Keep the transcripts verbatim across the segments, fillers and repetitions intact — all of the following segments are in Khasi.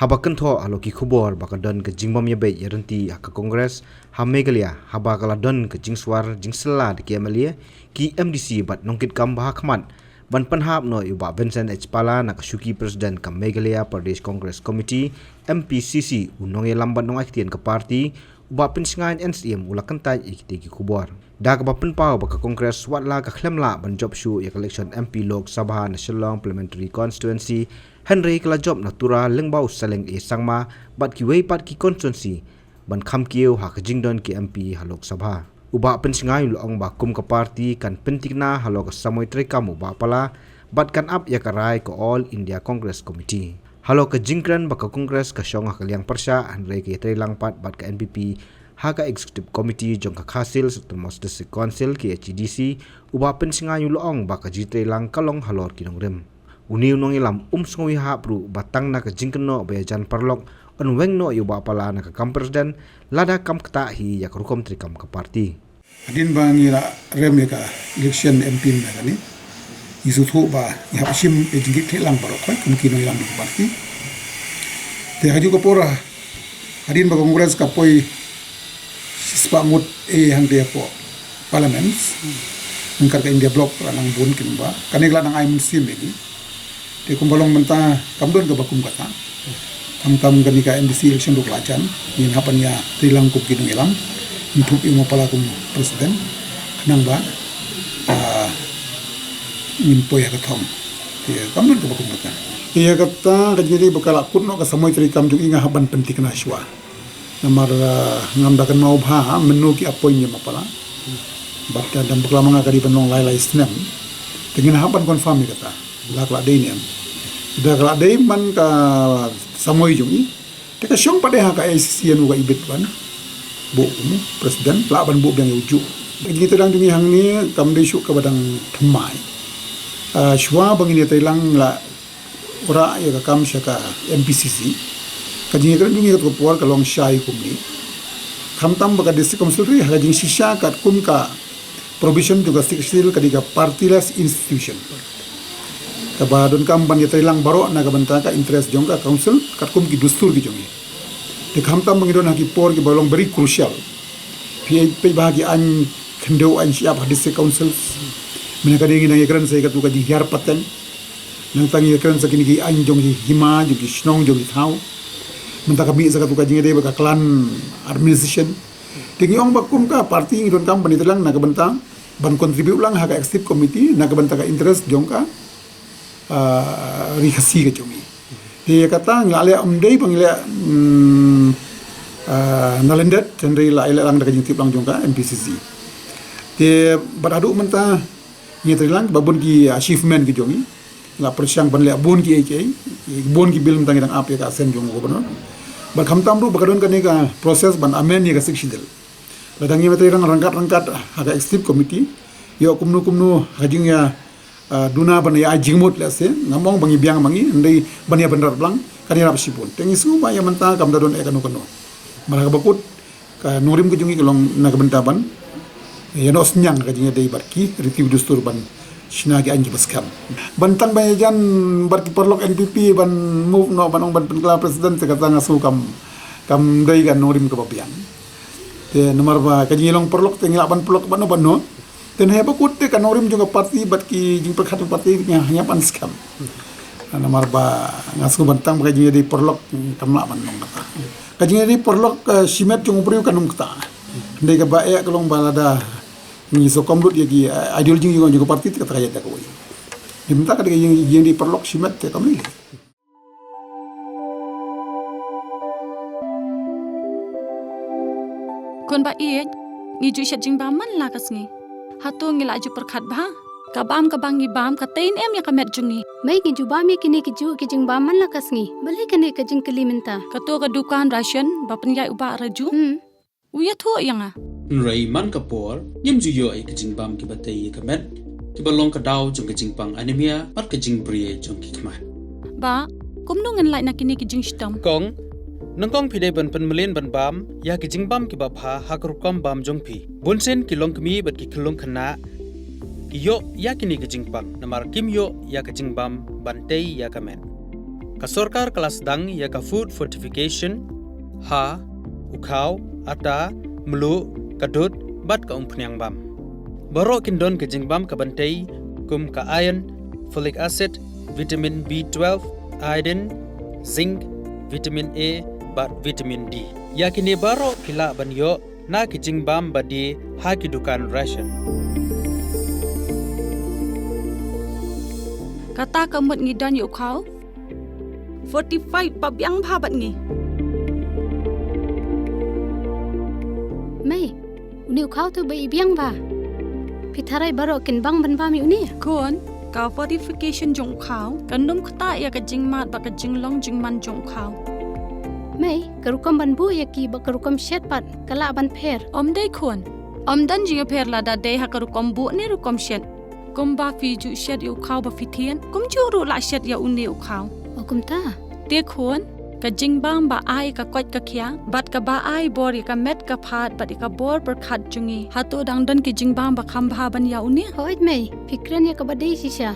Haba kynthoh halor ki khubor ba ka don ka jingbym ïabeit ïaryntih ha ka Congress ha Meghalaya, haba ka la don ka jingswar jingsylla da ki M L A, ki M D C bad nongkitkam ba ha khmat ban pynhap noh ïa u Bah Vincent H Pala na ka shuki President ka Meghalaya Pradesh Congress Committee, M P C C, u nongïalam bad nongai ktien ka party, u Bah Pynshngaiñ N Syiem u la kyntait ïa kitei ki khubor. Da kaba pynpaw ba ka Congress wat la ka khlem lah ban jop shuh ïa ka election M P Lok Sabha na Shillong Parliamentary Constituency, hynrei ka la jop na Tura lyngba u Saleng A Sangma bad kiwei pat ki constituency ban kham kiew ha ka jingdon ki M P ha Lok Sabha. U Bah Pynshngaiñ u la ong ba kum ka party kan pyntikna halor ka samoi treikam u Bah Pala bad kan ap ïa ka rai ka All India Congress Committee. Halor ka jingkren ba ka Congress ka shong ha ka liang pyrshah hynrei ka ïatreilang pat bad ka N P P ha ka Executive Committee jong ka Khasi Hills Autonomous District Council, K H A D C, u Bah Pynshngaiñ u la ong ba ka jingtreilang ka long halor ki nongrim. Une u nongïalam um sngew ïahap ruh ba tang na ka jingkynnoh ba ïajan paralok yn weng noh ïa u Bah Pala na ka kam President lada kam ktah hi ïa ka rukom treikam ka party. Hadien ba ngi la rem ïa ka election M P mynta kane, ngi sngewthuh ba ngi hap shim ïa jingkitkhlieh lang baroh kawei kum ki nongïalam jong ka party. Te ha kajuh ka por, hadien ba ka Congress ka poi shispah ngut eh hangtei hapoh Parliament, ryngkat ka India Bloc la nang bun ki member, kane ka la nang ai mynsiem ïa ngi. Te kumba long mynta kam don kaba kum kata. Khamtam kane ka M D C election ruh ka la jan, ngin hap ban ïatreilang kum ki nongïalam, ngin thup ïa u Bah Pala kum President, khnang ba, ah, ngin poi ha ka thong. Te kam don kaba kum kata. Ïa kata ka jingïadei ba ka la kut noh ka samoi treikam jong i nga hap ban pynthikna shuwa. Namar, ah, ngam da kynmaw bha mynno ki appoint ïa u Bah Pala. Bad, ah, dang bakla ma nga ka dei ban long lai lai snem. Te ngin hap ban confirm ïa kata. Da ka la dei ne em. Da ka la dei man ka samoi jong i. Te ka shong pat de ha ka A I C C ïa u ka ibit ban buh kum u President, lah ban buh biang ïa u juh. Ka jingïatreilang jong i hangne kam dei shuh kaba dang thymmai. Ah, shuwa ba ngin ïatreilang la wanrah ïa ka kam sha ka M P C C. Ka jingïakren jong ngi katto ka por ka long shai kumne. Khamtam ba ka District Council ruh ha ka jingshisha katkum ka provision jong ka Sixth Schedule ka dei ka partyless institution. Kaba donkam ban ïatreilang baroh na ka bynta ka interest jong ka council katkum ki dustur ki jong ngi. Te khamtam ba ngi don ha ki por kiba long very crucial. Phi peit ba ha ki aiñ khyndew aiñ shyiap ha District Councils. Mynne ka dei ngi nang ïakren sa ïa katto ka jinghiar pateng. Nangta ngi ïakren sa kine ki aiñ jong ki hima, jong ki shnong, jong ki thaw. Mynta ka mih sa katto ka jingïadei bad ka clan administration. Te ngi ong ba kum ka party ngi donkam ban ïatreilang na ka bynta ban contribute lang ha ka executive committee na ka bynta ka interest jong ka, ah, ri Khasi ka jong ngi. Te ïa kata ngi la leh, ym dei ba ngi leh, mm, ah, na lyndet, hynrei la ïaleh lang da ka jingtip lang jong ka M P C C. Te bad haduh mynta ngi ïatreilang ba bun ki achievement ki jong ngi. La pyrshang ban leh bun kiei kiei, bun ki bill mynta ngi dang ap ïa ka assent jong u Governor. Bad khamtam ruh ba ka don kane ka process ban amend ïa ka Sixth Schedule. Lada ngi ïatreilang ryngkat ryngkat ha ka executive committee, ïoh kumno kumno ha ka jingïa, ah, duna ban ïa ai jingmut lehse, ngam ong ba ngi biang ma ngi, hynrei ban ïa bynrap lang kan ïarap shibun. Te ngi sngew ba ïa mynta kam da don eh kano kano. Namar ha kaba kut ka nongrim ka jong ngi ka long na ka bynta ban ïa noh synñiang ka jingïadei bad ki riti dustur ban shna ki aiñ kiba skhem. Ban tang ban ïajan bad ki paralok N P P ban move noh ban ong ban pynkylla President te kata nga sngew kam, kam dei ka nongrim kaba biang. Te namar ba ka jingïalong paralok te ngi lah ban paralok bad no bad no. Te na ha ba kut te ka nongrim jong ka party bad ki jingpyrkhat jong ka party ngi hap ban skhem. Namar ba nga sngew ban tang ba ka jingïadei paralok kam lah ban long kata. Ka jingïadei paralok, eh, shimet jong u briew kan ym kata. Hynrei kaba eh ka long ba lada ngi sngewkhia lut ïa ki, eh, ideology jong ka party te kata ka ïa da kawei. Te mynta ka dei ka jingïadei paralok shimet te kam lei lei. Khun ba ïeit, ngi ju shet jingbam man la ka sngi. Hato ngi la ju pyrkhat bha? Ka bam kaba ngi bam ka tei ne em ïa ka met jong ngi? Mei, ngi ju bam ïa kine ki juh ki jingbam man la ka sngi. Balei kane ka jingkylli mynta? Kato ka dukan ration ba pynïaid u Bah Raju. Hmm. U ïathuh ïa nga. Hynrei man ka por, ngim ju ïoh ïa ki jingbam kiba tei ïa ka met, kiba long ka daw jong ka jingpang anemia bad ka jingbri jong ki khmat. Bah, kumno ngan lait na kine ki jingshitom? Kong, nyngkong phi dei ban pynmlien ban bam ïa ki jingbam kiba bha ha ka rukom bam jong phi. Bunsien ki longkmie bad ki khyllung khynnah ki ïoh ïa kine ki jingpang namar kim ïoh ïa ka jingbam ban tei ïa ka met. Ka sorkar ka la sdang ïa ka food fortification ha u khaw, ata, mluh, ka dud bad ka umphniang bam. Baroh kin don ka jingbam ka ban tei kum ka iron, folic acid, vitamin B twelve, iodine, zinc, vitamin A bad vitamin D. Ïa kine baroh ki lah ban ïoh na ki jingbam ba die ha ki dukan ration. Kata ka mut ngi don ïa u khaw fortified ba biang bha bad ngi. Mei, une u khaw te ba i biang bha. Phi tharai baroh kin bang ban bam ïa une? Khun, ka fortification jong u khaw kan ym ktah ïa ka jingmad bad ka jinglong jingman jong u khaw. Mei, ka rukom ban buh ïa ki bad ka rukom shet pat ka lah ban pher? Ym dei khun. Ym don jingïapher lada dei ha ka rukom buh ne rukom shet. Kumba phi ju shet ïa u khaw ba phi thied, kumjuh ruh lah shet ïa une u khaw. O kumta. Te khun, ka jingbam ba ai ka koit ka khiah bad kaba ai bor ïa ka met ka phad bad ïa ka bor pyrkhat jong ngi, hato dang don ki jingbam ba kham bha ban ïa une? Hooid mei, phi kren ïa kaba dei shisha.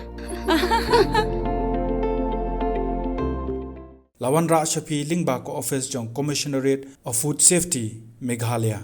La wanrah sha phi lyngba ka office jong Commissionerate of Food Safety, Meghalaya.